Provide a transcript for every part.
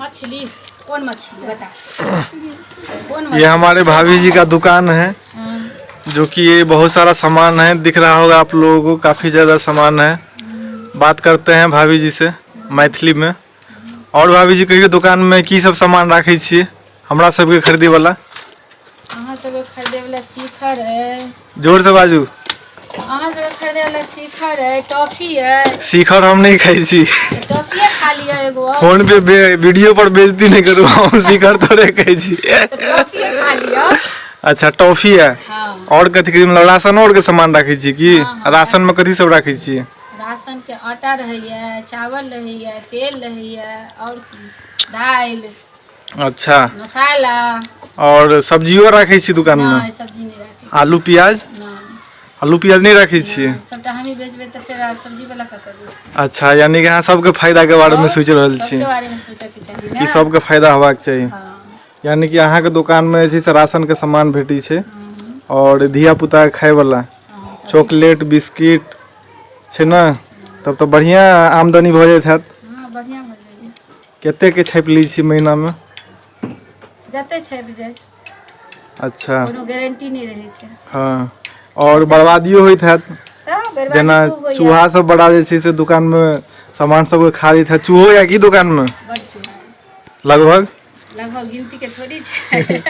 मछली कौन मछली बता कौन ये हमारे भाभी जी का दुकान है जो कि ये बहुत सारा सामान है, दिख रहा होगा आप लोगों को, काफी ज्यादा सामान है। बात करते हैं भाभी जी से मैथिली में। और भाभी जी कहियो, दुकान में की सब सामान राखै छियै हमरा सबके खरीदे वाला? अहाँ सबके खरीदे वाला शिखर है। जोर से बाजू। अहाँ सबके खरीदे वाला शिखर है, टॉफी है। शिखर हम नहीं खाइ छी। टॉफिए खा लिअ एगो और। फोन पे वीडियो पर बेइज्जती नहीं करू, हम शिखर थोड़े खाइ छी। तऽ टॉफिए खा लिअ। अच्छा, टॉफी है। हाँ। और कथी कथी, मतलब राशन और के सामान राखै छी की? हाँ, हाँ। राशन में कथी सब राखै छी? राशन के आटा रहैया, चावल रहैया, तेल रहैया, और की, दालि। अच्छा। मसाला। और सब्जियो राखै छी दुकान में? नहि, सब्जी नहि राखै। आलू प्याज? नहि। आलू प्याज नहि राखै छियै? सबटा हमही बेचबै तऽ फेर आब सब्जी वाला कतऽ जेतै? अच्छा, यानी कि अहाँ सबके फायदा के बारे में सोचि रहल छी। सबके बारे में सोचऽ के चाही कि ने। सबके फायदा होबाक चाही। हाँ। यानी कि अहाँके दुकान में जे छै से राशन के सामान भेटै छै और धिया पुता के खाय वाला चॉकलेट बिस्किट छै ने? तब तऽ बढ़िआँ आमदनी भऽ जाइत हैत। हाँ, बढ़िआँ भऽ जाइए। कतेक के छापि लै छी महीनामे? जते छापि जाय। अच्छा। कोनो गारंटी नहि रहै छै। हँ, और बर्बादियो होइत हैत। तऽ बर्बादी जेना खूब होइए। चूहा सब बड़ा जे छै से दुकानमे सामान सबके खा जाइत हैत। चूहो या की दुकानमे? बड चूहा। लगभग? लगभग गिनती के थोड़ी छै।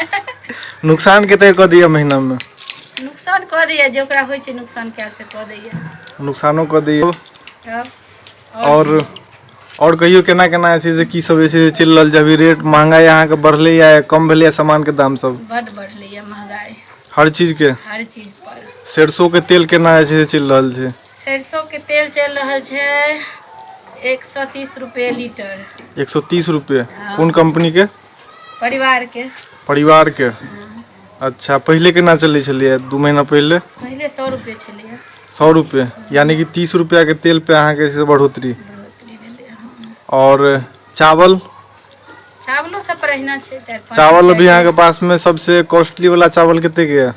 नुकसान कते कऽ दैया महीनामे? नुकसान कऽ दैया, जे ओकरा होइ छै नुकसान कयल से कऽ दैया। नुकसानो कऽ दैया। तब और कहियो, केना केना जे छै से की सब जे छै से चलि रहल छै अभी? रेट महंगाई अहाँके बढ़लै या कम भेलैया सामानके दाम सब? बड बढ़लैया महंगाई। हर चीज के? हर चीज पर। सरसों के तेल केना जे छै से चलि रहल छै? सरसों के तेल चलि रहल छै 130 रुपए लीटर। 130 रुपये? हाँ। कोन कंपनी के? परिवार के। परिवार के। हाँ। अच्छा, पहिले केना चलै छलैया 2 महीना पहिले? पहिले 100 रुपए छलैया। 100 रुपये, यानी कि 30 रुपया के तेल पे अहाँके जे छै से बढ़ोतरी। बढ़ोतरी भेलै, हाँ। और चावल? चावलो सब पर अहिना छै, 4-5 चावल रुपया अभी के। अहाँके पास में सबसे कॉस्टली वाला चावल कते के है?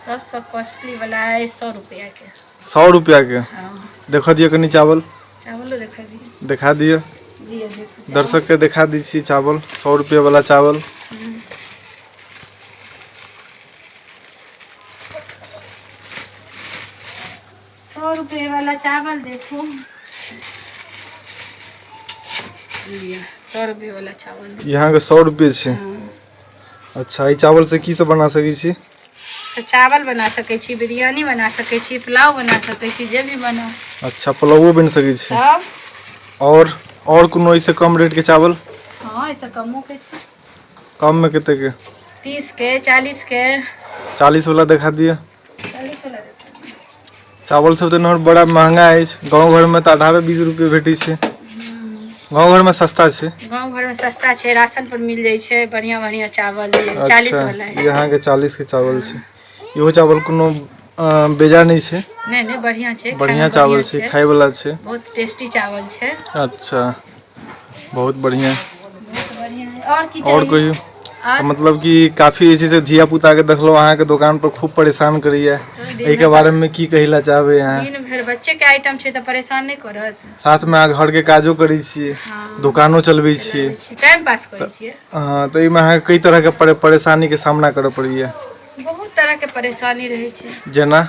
सबसँ कॉस्टली वाला है 100 रुपया के। 100 रुपया के? हाँ। देखा दिअ कनी चावल। चावलो देखा दियौ। देखा दिअ। दिअ, देखू। दर्शक के देखा दै छी चावल, 100 रुपये वाला चावल। 100 रुपये वाला चावल देखू। लिअ, 100 रुपये वाला चावल। यहाँ के 100 रुपये छै? हाँ। अच्छा, ई चावल से की सब बना सकै छी? से चावल बना सकै छी, बिरयानी बना सकै छी, पुलाव बना सकै छी, जे भी बनाउ। अच्छा, पुलावो बनि सकै छै? तब। और कोनो एहिसँ कम रेट के चावल? हँ, एहिसँ कमो के छै। कम में कते के? 30 के, 40 के। 40 वाला देखा दिअ। 40 वाला देखा। चावल सब तऽ एम्हर बड़ा महंगा अछि, गाँव घरमे तऽ 18-20 रुपये भेटै छै। गाँव घरमे सस्ता छै। गाँव घर में सस्ता छै, राशन पर मिल जाइ छै बढ़िया बढ़िया चावल। 40 अच्छा। वाला है। ई अहाँके 40 के चावल छै। इहो चावल कोनो बेजा नहि छै। नहि नहि, बढ़िया छै। बढ़िया खाय में चावल छै, खाय वाला छै। बहुत टेस्टी चावल छै। अच्छा, बहुत बढ़िया। बहुत बढ़िया है। और की और चाहिए? कहियौ। और मतलब कि काफी जे छै से धिया पुता के देखलहुँ अहाँके दोकान पर खूब परेशान करैया। दिन एहिके बारे में की कहै ला चाहबै अहाँ? दिन भरि बच्चे के आइटम छै तऽ परेशान नहि करत? साथमे अहाँ घरके काजो करै छियै, दोकानो चलबै छियै। टाइम पास करै छियै। हँ, तऽ एहिमे अहाँके कई तरहके परेशानीके सामना करऽ पड़ैया? बहुत तरह के परेशानी रहै छै। जेना?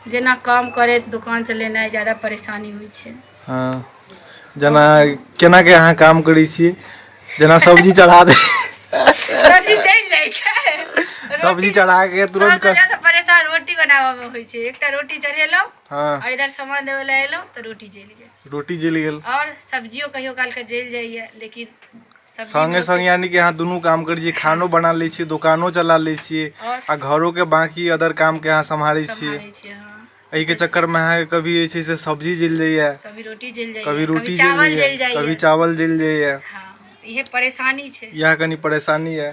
जेना काम करैत दुकान चलेनाइ ज्यादा परेशानी होइ छै। हँ, जेना केना के अहाँ काम करै छियै? जेना सब्जी चढ़ा दे सब्जी चलि जाइ छै। सब्जी चढ़ा के तुरंत सबसँ ज्यादा परेशान रोटी बनाबऽ मे होइ छै। एकटा रोटी चढ़ेलहुँ और इधर सामान देबै लए एलहुँ तऽ रोटी जलि गेल। रोटी जलि गेल। और सब्जियो कहियो काल के जलि जाइए, लेकिन सब्जी संगे संग यानी कि अहाँ दुनू काम करै छियै, खानो बना लै छियै, दोकानो चला लै छियै और आ घरो के बाकी अदर काम के अहाँ सम्हारै छियै। सम्हारै छियै, हाँ। एहिके चक्करमे अहाँके कभी जे छै से सब्जी जलि जाइए, कभी रोटी जलि जाइए, कभी रोटी चावल जलि जलि जाइए, जाइए, कभी चावल जलि जाइए। हाँ, इहे परेशानी छै। इएह कनि परेशानी यऽ।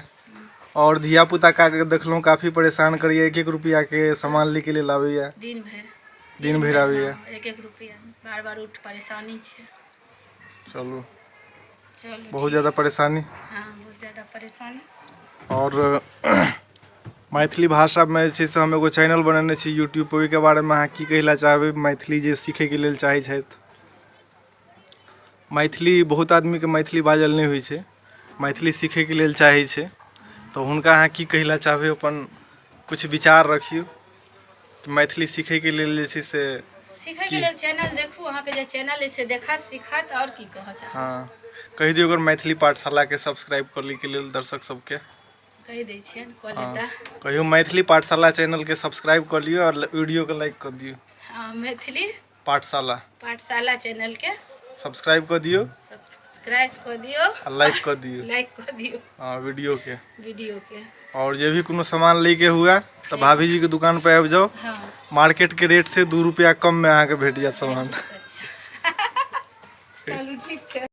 और धिया पुता का देखलहुँ काफी परेशान करैए, एक एक रुपैआके सामान लैके लेल आबैए। दिन भरि। दिन भरि आबैए। हाँ, एक एक रुपया बार बार उठ परेशानी छै। चलू। चलू। बहुत ज़्यादा परेशानी। हाँ, बहुत ज्यादा परेशानी। और मैथिली भाषामे जे छै से हम एगो चैनल बनेने छी यूट्यूब पर, ओहिके बारेमे अहाँ की कहै लए चाहबै, मैथिली जे सीखैके लेल चाहै छथि? मैथिली बहुत आदमीके मैथिली बाजल नहि होइ छै, मैथिली सीखैके लेल चाहै छै, तऽ हुनका अहाँ की कहै लए चाहबै? अपन किछु विचार रखियौ कि मैथिली सीखैके लेल जे छै से सीखैके लेल चैनल देखू। अहाँके जे चैनल अइ से देखत, सीखत। आओर की कहऽ चाहब? हँ, कहि दियौ अगर मैथिली पाठशालाके सब्सक्राइब कऽ लैके लेल दर्शक सबके। कहि दै छियनि, कऽ लेता। कहियौ, मैथिली पाठशाला चैनलके सब्सक्राइब कऽ लियौ आओर वीडियोके लाइक कऽ दियौ। हँ, मैथिली पाठशाला पाठशाला चैनलके सब्सक्राइब कऽ दियौ, सब्सक्राइब कऽ दियौ आ लाइक कऽ दियौ। लाइक कऽ दियौ। हँ, वीडियोके। वीडियोके। आओर जे भी कोनो सामान लैके हुए तऽ भाभी जीके दुकान पर आबि जाउ। मार्केट के रेट से 2 रुपया कम में अहाँके भेट जायत सामान। अच्छा, चलू, ठीक छै।